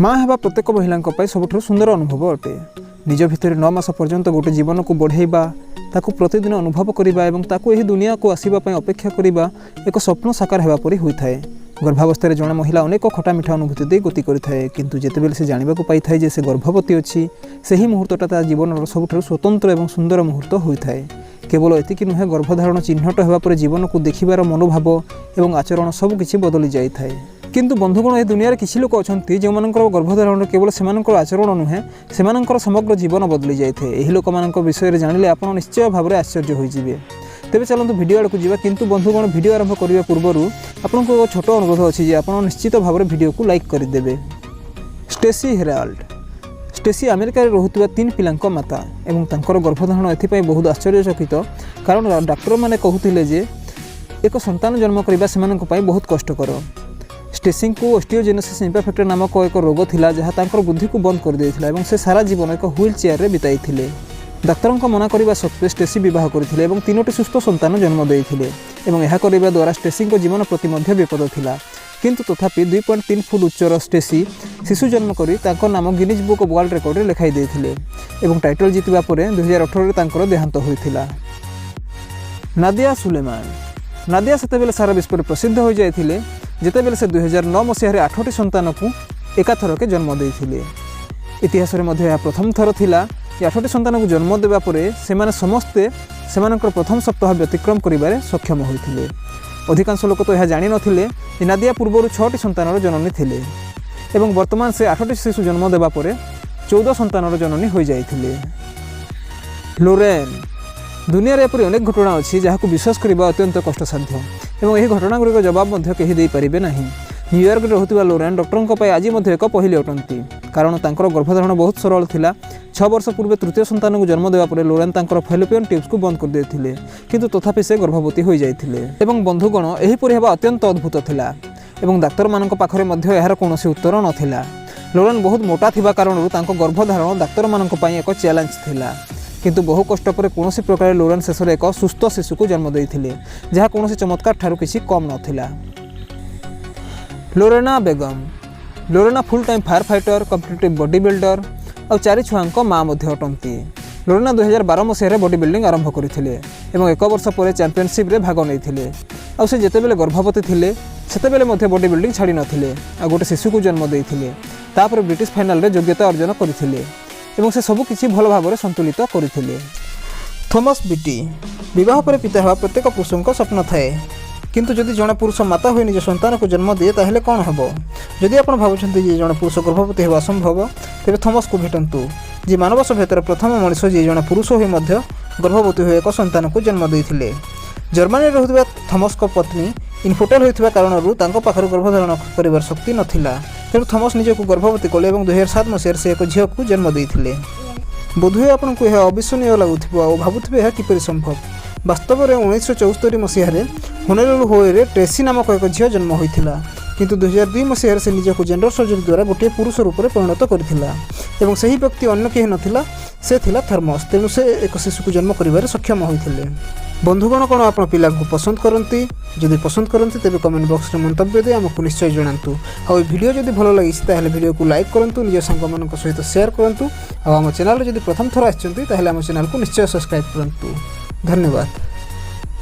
ମା ହେବା ପ୍ରତ୍ୟେକ ମହିଳାଙ୍କ ପାଇଁ ସବୁଠାରୁ ସୁନ୍ଦର ଅନୁଭବ ଅଟେ। ନିଜ ଭିତରେ 9 ମାସ ପର୍ଯ୍ୟନ୍ତ ଗୋଟେ ଜୀବନକୁ ବଢ଼େଇବା, ତାକୁ ପ୍ରତିଦିନ ଅନୁଭବ କରିବା ଏବଂ ତାକୁ ଏହି ଦୁନିଆକୁ ଆସିବା ପାଇଁ ଅପେକ୍ଷା କରିବା ଏକ ସ୍ୱପ୍ନ ସାକାର ହେବା ପରି ହୋଇଥାଏ। ଗର୍ଭାବସ୍ଥାରେ ଜଣେ ମହିଳା ଅନେକ ଖଟା ମିଠା ଅନୁଭୂତି ଦେଇ ଗତି କରିଥାଏ। କିନ୍ତୁ ଯେତେବେଳେ ସେ ଜାଣିବାକୁ ପାଇଥାଏ ଯେ ସେ ଗର୍ଭବତୀ ଅଛି, ସେହି ମୁହୂର୍ତ୍ତଟା ତା ଜୀବନର ସବୁଠାରୁ ସ୍ୱତନ୍ତ୍ର ଏବଂ ସୁନ୍ଦର ମୁହୂର୍ତ୍ତ ହୋଇଥାଏ। କେବଳ ଏତିକି ନୁହେଁ, ଗର୍ଭଧାରଣ ଚିହ୍ନଟ ହେବା ପରେ ଜୀବନକୁ ଦେଖିବାର ମନୋଭାବ ଏବଂ ଆଚରଣ ସବୁକିଛି ବଦଳି ଯାଇଥାଏ। କିନ୍ତୁ ବନ୍ଧୁଗଣ, ଏ ଦୁନିଆରେ କିଛି ଲୋକ ଅଛନ୍ତି, ଯେଉଁମାନଙ୍କର ଗର୍ଭଧାରଣରେ କେବଳ ସେମାନଙ୍କର ଆଚରଣ ନୁହେଁ, ସେମାନଙ୍କର ସମଗ୍ର ଜୀବନ ବଦଳି ଯାଇଥାଏ। ଏହି ଲୋକମାନଙ୍କ ବିଷୟରେ ଜାଣିଲେ ଆପଣ ନିଶ୍ଚୟ ଭାବରେ ଆଶ୍ଚର୍ଯ୍ୟ ହୋଇଯିବେ। ତେବେ ଚାଲନ୍ତୁ ଭିଡ଼ିଓ ଆଡ଼କୁ ଯିବା। କିନ୍ତୁ ବନ୍ଧୁଗଣ, ଭିଡ଼ିଓ ଆରମ୍ଭ କରିବା ପୂର୍ବରୁ ଆପଣଙ୍କୁ ଏକ ଛୋଟ ଅନୁରୋଧ ଅଛି ଯେ ଆପଣ ନିଶ୍ଚିତ ଭାବରେ ଭିଡ଼ିଓକୁ ଲାଇକ୍ କରିଦେବେ। Stacey Herald. ଷ୍ଟେସି ଆମେରିକାରେ ରହୁଥିବା ତିନି ପିଲାଙ୍କ ମାତା ଏବଂ ତାଙ୍କର ଗର୍ଭଧାରଣ ଏଥିପାଇଁ ବହୁତ ଆଶ୍ଚର୍ଯ୍ୟଚକିତ, କାରଣ ଡାକ୍ତରମାନେ କହୁଥିଲେ ଯେ ଏକ ସନ୍ତାନ ଜନ୍ମ କରିବା ସେମାନଙ୍କ ପାଇଁ ବହୁତ କଷ୍ଟକର। ଷ୍ଟେସିଙ୍କୁ ଅଷ୍ଟିଓଜେନେସିସ୍ ଇମ୍ପରଫେକ୍ଟା ନାମକ ଏକ ରୋଗ ଥିଲା, ଯାହା ତାଙ୍କର ବୁଦ୍ଧିକୁ ବନ୍ଦ କରିଦେଇଥିଲା ଏବଂ ସେ ସାରା ଜୀବନ ଏକ ହ୍ୱିଲ୍ ଚେୟାରରେ ବିତାଇଥିଲେ। ଡାକ୍ତରଙ୍କ ମନା କରିବା ସତ୍ତ୍ୱେ ଷ୍ଟେସି ବିବାହ କରିଥିଲେ ଏବଂ ତିନୋଟି ସୁସ୍ଥ ସନ୍ତାନ ଜନ୍ମ ଦେଇଥିଲେ ଏବଂ ଏହା କରିବା ଦ୍ୱାରା ଷ୍ଟେସିଙ୍କ ଜୀବନ ପ୍ରତି ମଧ୍ୟ ବିପଦ ଥିଲା। କିନ୍ତୁ ତଥାପି 2.3 ଫୁଟ ଉଚ୍ଚର ଷ୍ଟେସି ଶିଶୁ ଜନ୍ମ କରି ତାଙ୍କ ନାମ ଗିନିଜ୍ ବୁକ୍ ଅଫ୍ ୱାର୍ଲଡ ରେକର୍ଡରେ ଲେଖାଇ ଦେଇଥିଲେ ଏବଂ ଟାଇଟଲ୍ ଜିତିବା ପରେ 2018ରେ ତାଙ୍କର ଦେହାନ୍ତ ହୋଇଥିଲା। ନାଦିଆ ସୁଲେମାନ। ନାଦିଆ ସେତେବେଳେ ସାରା ବିଶ୍ୱରେ ପ୍ରସିଦ୍ଧ ହୋଇଯାଇଥିଲେ, ଯେତେବେଳେ ସେ 2009 ମସିହାରେ ଆଠଟି ସନ୍ତାନକୁ ଏକାଥରକେ ଜନ୍ମ ଦେଇଥିଲେ। ଇତିହାସରେ ମଧ୍ୟ ଏହା ପ୍ରଥମ ଥର ଥିଲା ଯେ ଆଠଟି ସନ୍ତାନକୁ ଜନ୍ମ ଦେବା ପରେ ସେମାନେ ସମସ୍ତେ ସେମାନଙ୍କର ପ୍ରଥମ ସପ୍ତାହ ବ୍ୟତିକ୍ରମ କରିବାରେ ସକ୍ଷମ ହୋଇଥିଲେ। ଅଧିକାଂଶ ଲୋକ ତ ଏହା ଜାଣିନଥିଲେ ଯେ ନାଦିଆ ପୂର୍ବରୁ ଛଅଟି ସନ୍ତାନର ଜନନୀ ଥିଲେ ଏବଂ ବର୍ତ୍ତମାନ ସେ ଆଠଟି ଶିଶୁ ଜନ୍ମ ଦେବା ପରେ 14 ସନ୍ତାନର ଜନନୀ ହୋଇଯାଇଥିଲେ। ଲୋରେନ୍। ଦୁନିଆରେ ଏପରି ଅନେକ ଘଟଣା ଅଛି, ଯାହାକୁ ବିଶ୍ୱାସ କରିବା ଅତ୍ୟନ୍ତ କଷ୍ଟସାଧ୍ୟ ଏବଂ ଏହି ଘଟଣାଗୁଡ଼ିକର ଜବାବ ମଧ୍ୟ କେହି ଦେଇପାରିବେ ନାହିଁ। ନ୍ୟୁୟର୍କରେ ରହୁଥିବା ଲୋରେନ୍ ଡକ୍ଟରଙ୍କ ପାଇଁ ଆଜି ମଧ୍ୟ ଏକ ପହେଲି ଅଟନ୍ତି, କାରଣ ତାଙ୍କର ଗର୍ଭଧାରଣ ବହୁତ ସରଳ ଥିଲା। 6 ବର୍ଷ ପୂର୍ବେ ତୃତୀୟ ସନ୍ତାନକୁ ଜନ୍ମ ଦେବା ପରେ ଲୋରେନ୍ ତାଙ୍କର ଫେଲୋପିୟନ୍ ଟ୍ୟୁବ୍ସକୁ ବନ୍ଦ କରିଦେଇଥିଲେ। କିନ୍ତୁ ତଥାପି ସେ ଗର୍ଭବତୀ ହୋଇଯାଇଥିଲେ ଏବଂ ବନ୍ଧୁଗଣ, ଏହିପରି ହେବା ଅତ୍ୟନ୍ତ ଅଦ୍ଭୁତ ଥିଲା ଏବଂ ଡାକ୍ତରମାନଙ୍କ ପାଖରେ ମଧ୍ୟ ଏହାର କୌଣସି ଉତ୍ତର ନଥିଲା। ଲୋରେନ୍ ବହୁତ ମୋଟା ଥିବା କାରଣରୁ ତାଙ୍କ ଗର୍ଭଧାରଣ ଡାକ୍ତରମାନଙ୍କ ପାଇଁ ଏକ ଚ୍ୟାଲେଞ୍ଜ ଥିଲା। କିନ୍ତୁ ବହୁ କଷ୍ଟ ପରେ କୌଣସି ପ୍ରକାରେ ଲୋରେନ୍ ଶେଷରେ ଏକ ସୁସ୍ଥ ଶିଶୁକୁ ଜନ୍ମ ଦେଇଥିଲେ, ଯାହା କୌଣସି ଚମତ୍କାର ଠାରୁ କିଛି କମ୍ ନଥିଲା। ଲୋରେନା Begum. ଲୋରେନା full time fire fighter, competitive body builder ଆଉ ଚାରି ଛୁଆଙ୍କ ମା ମଧ୍ୟ ଅଟନ୍ତି। ଲୋରେନା 2012 ମସିହାରେ ବଡି ବିଲ୍ଡିଂ ଆରମ୍ଭ କରିଥିଲେ ଏବଂ ଏକ ବର୍ଷ ପରେ ଚାମ୍ପିଅନସିପ୍ରେ ଭାଗ ନେଇଥିଲେ। ଆଉ ସେ ଯେତେବେଳେ ଗର୍ଭବତୀ ଥିଲେ, ସେତେବେଳେ ମଧ୍ୟ ବଡି ବିଲ୍ଡିଂ ଛାଡ଼ି ନଥିଲେ ଆଉ ଗୋଟେ ଶିଶୁକୁ ଜନ୍ମ ଦେଇଥିଲେ। ତାପରେ ବ୍ରିଟିଶ ଫାଇନାଲରେ ଯୋଗ୍ୟତା ଅର୍ଜନ କରିଥିଲେ ଏବଂ ସେ ସବୁ କିଛି ଭଲ ଭାବରେ ସନ୍ତୁଳିତ କରିଥିଲେ। ଥୋମସ୍ ବିଟି। ବିବାହ ପରେ ପିତା ହେବା ପ୍ରତ୍ୟେକ ପୁରୁଷଙ୍କ ସ୍ୱପ୍ନ ଥାଏ। କିନ୍ତୁ ଯଦି ଜଣେ ପୁରୁଷ ମାତା ହୋଇ ନିଜ ସନ୍ତାନକୁ ଜନ୍ମ ଦିଏ, ତାହେଲେ କ'ଣ ହେବ? ଯଦି ଆପଣ ଭାବୁଛନ୍ତି ଯେ ଜଣେ ପୁରୁଷ ଗର୍ଭବତୀ ହେବା ଅସମ୍ଭବ, ତେବେ ଥମସକୁ ଭେଟନ୍ତୁ, ଯିଏ ମାନବ ସଭ୍ୟତାର ପ୍ରଥମ ମଣିଷ, ଯିଏ ଜଣେ ପୁରୁଷ ହୋଇ ମଧ୍ୟ ଗର୍ଭବତୀ ହୋଇ ଏକ ସନ୍ତାନକୁ ଜନ୍ମ ଦେଇଥିଲେ। ଜର୍ମାନୀରେ ରହୁଥିବା ଥମସଙ୍କ ପତ୍ନୀ ଇନଫର୍ଟାଇଲ୍ ହୋଇଥିବା କାରଣରୁ ତାଙ୍କ ପାଖରେ ଗର୍ଭଧାରଣ କରିବାର ଶକ୍ତି ନଥିଲା। ତେଣୁ ଥମସ ନିଜକୁ ଗର୍ଭବତୀ କଲେ ଏବଂ 2007 ମସିହାରେ ସେ ଏକ ଝିଅକୁ ଜନ୍ମ ଦେଇଥିଲେ। ବୋଧହୁଏ ଆପଣଙ୍କୁ ଏହା ଅବିଶ୍ୱସନୀୟ ଲାଗୁଥିବ ଆଉ ଭାବୁଥିବେ, ଏହା କିପରି ସମ୍ଭବ? ବାସ୍ତବରେ 1974 ମସିହାରେ ହୋନୋଲୁଲୁ ହାୱାଇରେ ଟ୍ରେସି ନାମକ ଏକ ଝିଅ ଜନ୍ମ ହୋଇଥିଲା। କିନ୍ତୁ 2002 ମସିହାରେ ସେ ନିଜକୁ ଜେଣ୍ଡର ସର୍ଜରୀ ଦ୍ୱାରା ଗୋଟିଏ ପୁରୁଷ ରୂପରେ ପରିଣତ କରିଥିଲା ଏବଂ ସେହି ବ୍ୟକ୍ତି ଅନ୍ୟ କେହି ନଥିଲା, ସେ ଥିଲା ଥର୍ମସ୍। ତେଣୁ ସେ ଏକ ଶିଶୁକୁ ଜନ୍ମ କରିବାରେ ସକ୍ଷମ ହୋଇଥିଲେ। ବନ୍ଧୁଗଣ, କ'ଣ ଆପଣ ପିଲାଙ୍କୁ ପସନ୍ଦ କରନ୍ତି? ଯଦି ପସନ୍ଦ କରନ୍ତି, ତେବେ କମେଣ୍ଟ ବକ୍ସରେ ମନ୍ତବ୍ୟ ଦେଇ ଆମକୁ ନିଶ୍ଚୟ ଜଣାନ୍ତୁ। ଆଉ ଏ ଭିଡ଼ିଓ ଯଦି ଭଲ ଲାଗିଛି, ତାହେଲେ ଭିଡ଼ିଓକୁ ଲାଇକ୍ କରନ୍ତୁ, ନିଜ ସାଙ୍ଗମାନଙ୍କ ସହିତ ସେୟାର କରନ୍ତୁ ଆଉ ଆମ ଚ୍ୟାନେଲରେ ଯଦି ପ୍ରଥମ ଥର ଆସିଛନ୍ତି, ତାହେଲେ ଆମ ଚ୍ୟାନେଲକୁ ନିଶ୍ଚୟ ସବସ୍କ୍ରାଇବ୍ କରନ୍ତୁ। ଧନ୍ୟବାଦ।